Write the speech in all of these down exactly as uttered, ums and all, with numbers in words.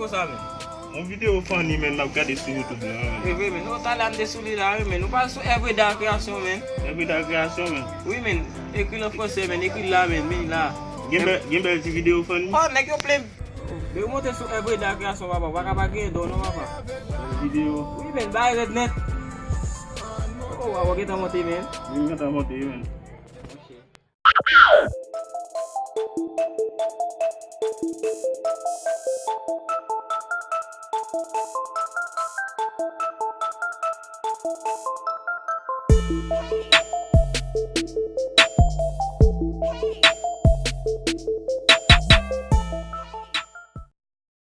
Sa, men. Yon videyo funny, men, m ap gade sou YouTube la, men. E vre, men. Nou, talè a m te sou li la, wi, men. Nou pral sou Everyday Creation, men. Everyday Creation, men. Wi, men. Ekri l an fransè, men. Ekri l la, men. Men la. Gen bèl, gen bèl ti videyo funny. Oh, nèg yo plen. Depi w monte sou Everyday Creation, papa, w pa ka pa genyen don, non, papa. Videyo. Wi, men. Bagay rèd nèt. Oh, w ap gentan monte, men. Wi, m gentan monte, men.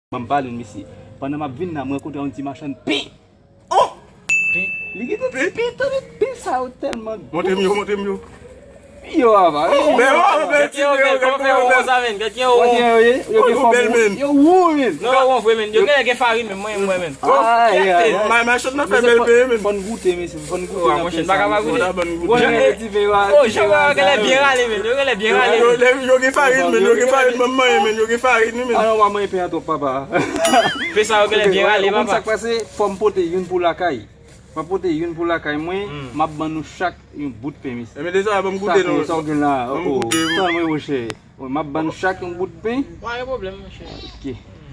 Ban m pale w, mesye. Pandan m ap vin la, m rankontre yon ti machann pen. Oh! Pen? Li gen ti pen, tande pen sa yo tèlman dous. Montre m yo, montre m yo. Yo, ava. Men, oh, men, ti pen yo, kòman fè yo won sa, men? Gad yo won. Yo gen fòm, men. Yo won, men. Non, yo won vre, men. Yo gen, gen farin, men, mwen, mwen, men. Ay, ay, ay. Machann nan fè bèl pen, men. Fò n goute, mesye. Fò n goute nan pen sa, mesye. Fò n goute. Bon, men, ti pen yo, oh, ti pen yo genlè byen rale, men. Yo genlè byen rale. Yo, yo, yo gen farin, men. Yo gen farin, ban m manyen, men. Yo gen farin, wi, men. Ah non, pa manyen pen an twòp, papa. Pen sa yo genlè byen rale, papa. Ou konn sa k pase? Fò m pote youn pou lakay. M ap pote youn pou lakay mwen, m ap ban nou chak yon bout pen, mesye. Ebyen, deja, ban m goute, non. Sa w gen la, oh, oh. Tann mwen, monchè. Wi, m ap ban nou chak yon bout pen. Pa gen pwoblèm, monchè. Ok.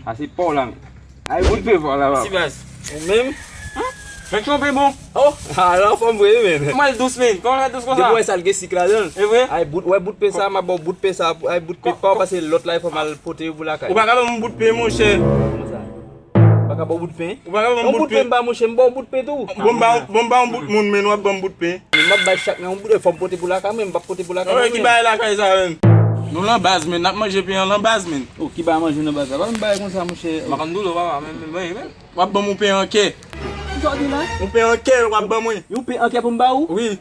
A se pa w la, men. Ay, bout pen pa w la, papa. Ti baz. Ou menm? Fèk yon pen bon. Oh, ala anfòm vre, men. Kòman l dous, men? Kòman l dous konsa? Depi w wè sa, l gen sik ladan l. E vre? Ay, bout, wè bout pen sa, m ap ba w bout pen sa, ay, bout pen pa w, paske lòt la, fò m al pote yo pou lakay. Ou pa ka ban m bout pen, monchè. Kòman sa? M pa ka ba w bout pen? Ou pa ka ban m bout pen? Yon bout pen m ba, monchè, m ba w bout pen tou. Bon, m ba, bon, m ba yon bout moun, men w ap ban m bout pen. M ap bay chak nan yon bout, fò m pote pou lakay mwen, m p ap pote pou lakay mwen. Ki bagay lakay sa, menm? Nou lan baz, men, n ap manje pen an lan baz, men. Oh, ki bagay manje nan baz la? Pa menm bagay konsa, monchè. M pa konn doulè, papa, men, men, men, men. W ap ban m yon pen an kè. Kisa w di la? Yon pen an kè, w ap ban mwen. Yon pen an kè pou m ba ou? Wi.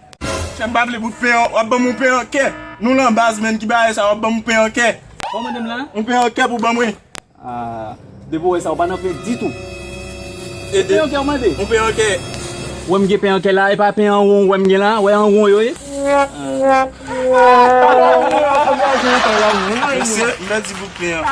Chè, m pa vle bout pen an, w ap ban m yon pen an kè. Nou lan baz, men, ki bagay sa, w ap ban m yon pen an kè. Kòman, mandanm la? Yon pen an kè pou ban mwen. Ah, depi w wè sa, ou pa nan pen ditou. Ede. Pen an kè ou mande? Yon pen an kè. Ou wè m gen pen an kè la, e pa pen an won ou wè m gen la, ou wè an won yo ye? Mesye, m pèdi bout pen an.